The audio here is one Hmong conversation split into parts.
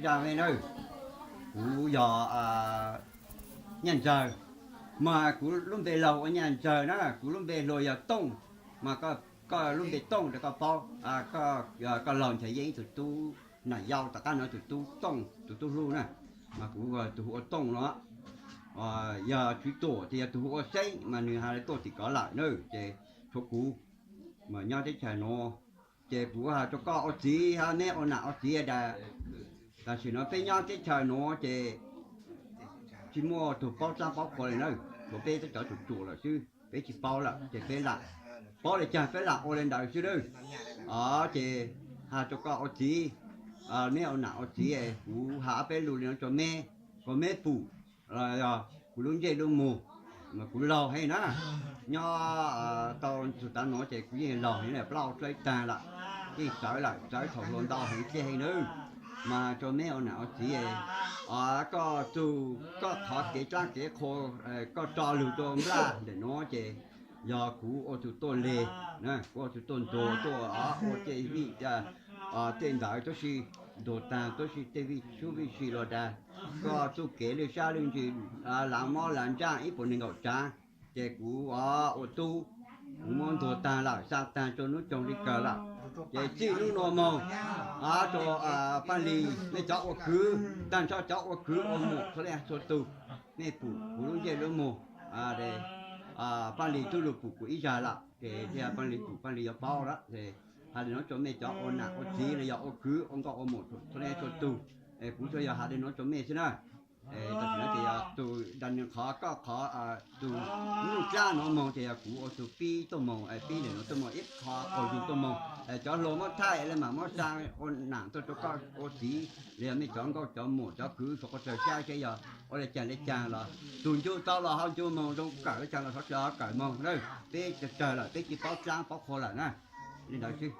Zaj me na, kuv yog Nyaj Ntxawg, mas kuv lub npe laug ua Nyaj Ntxawg na, kuv lub npe hluas yog Tooj, mas koj lub npe Tooj rau koj paub, koj laug Nchaiv Yeeb ib tug tub nam yau tom qab no tus tub Tooj tus tub hlub na, mas kuv tus hu ua Tooj no. Yog Tswv Tuam ces yog tus hu ua Xeeb mas nws ho tuaj tim kov lawm na, ces tshuav kuv mas nyob teb chaws no. Ces kuv hais rau koj ua txiv hab neb ua nam ua txiv tas, tam sim no peb nyob teb chaws nuav ces tsis muaj tug paub dlaab paub qhua li na, tshuav peb cov ruam ruam lawm xwb, peb tsis paub lawm ces peb lam paub le caag peb lam ua le ntawd xwb na. Ces has rua koj ua txiv, neb ua nam ua txiv, kuv has ob peb lug li no rua meb, kom meb pum, yog kuv lub ntsej lub muag, mas kuv laug heev na, nyob tau txug tav nuav ces kuv yeej laug heev, plaub dlaab taag lawm, yeej txawv lawm, txawv thaum hluas ntau heev thiab heev nawb. Mas rua meb ua nam ua txiv, koj txug koj qhov kev dlaab kev qhua, koj tso lug rua nplaj ntawm nuav ces yog kuv ua tug tuaj le, kuv ua tug tuaj ntuag tuaj ua tej vij tej ntawd tuab si, ntuag taag tuab si tej vij sub vij si los dag, koj txuj kev lwj sab lwj ntsws, lav mob lav ntsaj ib puas neeg nkaum tsaav, ces kuv ua tub, kuv muab ntuag taag lawm, xa taag rua nub coog li kawg lawm. Ces txij nub nuav moog, rua Paaj Lis mej cov ua kwv, taag nrho cov ua kwv ua muam txhua leej txhua tug, mej pum kuv lub ntsej lub muag, Paaj Lis tub lug pum kuv ib zag lawm, ces Paaj Lis pum Paaj Lis yuav paub lawm. Has le nuav rua mej cov ua nam ua txiv los yog ua kwv ua nkauj ua muam txhua leej txhua tug, kuv tsuas yog has le nuav rua mej xwb na. Tam sim no ces yog tug da nws qhov koj qhov, tug nuj dlaab nuav moog ces yog kuv ua tug pib tuaj moog, pib ntawm nuav tuaj moog ib qho qaug zug tuaj moog. Cov hluas muab thaij le mam muab xa ua nam tuaj rua koj ua txiv los yog mej cov nkauj cov muam cov kwv txhua qhov txhia sab seb yog ua le caag le caag los tug ncu tau los ho ncu moog, zoo kawm le caag los ho kawm moog na. Peb tsawg tsawg lawm peb tsis paub dlaab paub qhua lawm na. Li ntawd xwb.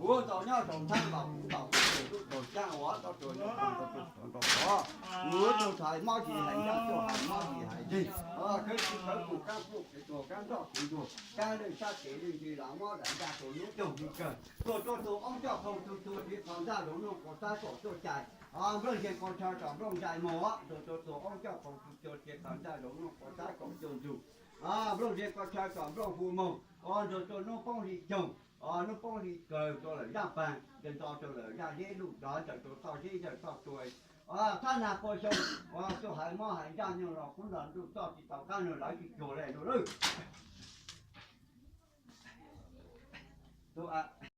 Kuv tau nyob saum nthab ntaus kuv ntaus kuv tus tub tau caab ua tau tsuas nyob rau tug tod, kuv tug thaiv mob yim hais nraj tuaj hais mob yim hais nteg, khawb tsis khawb kuj kaab kuj kev tuag kaab nroj kuv ntuag kaab lwj sab kev lwj ntsws lav mob lav ntsaj rua nub coog nub kawg, tuag rua tug oob coj qhau tug tuag tsis qhov ntaj zoov nuj quas xab kaum cuaj cais, nplooj ntseg kua rhawv kom nplooj ntsais moog, tuag rua tug oob coj qhau tug tuag tsis qhov ntaj zoov nuj quas xab kaum cuaj ntsug, nplooj ntseg kua rhawv kom nplooj hu moog, ntuag rua nub poob hli coog, nub poob hli kawg rua lawm zaaj paag, nto rua lawm zaaj zeb luj dov ntaws rua toj zeb ntaws toj tsua, thab nag pua xyoo, tug haiv mob haiv ntsaj nyoog los kub nrog ntuj txoj tsis tau qaab nug lawv tsis cuag le nug lawm.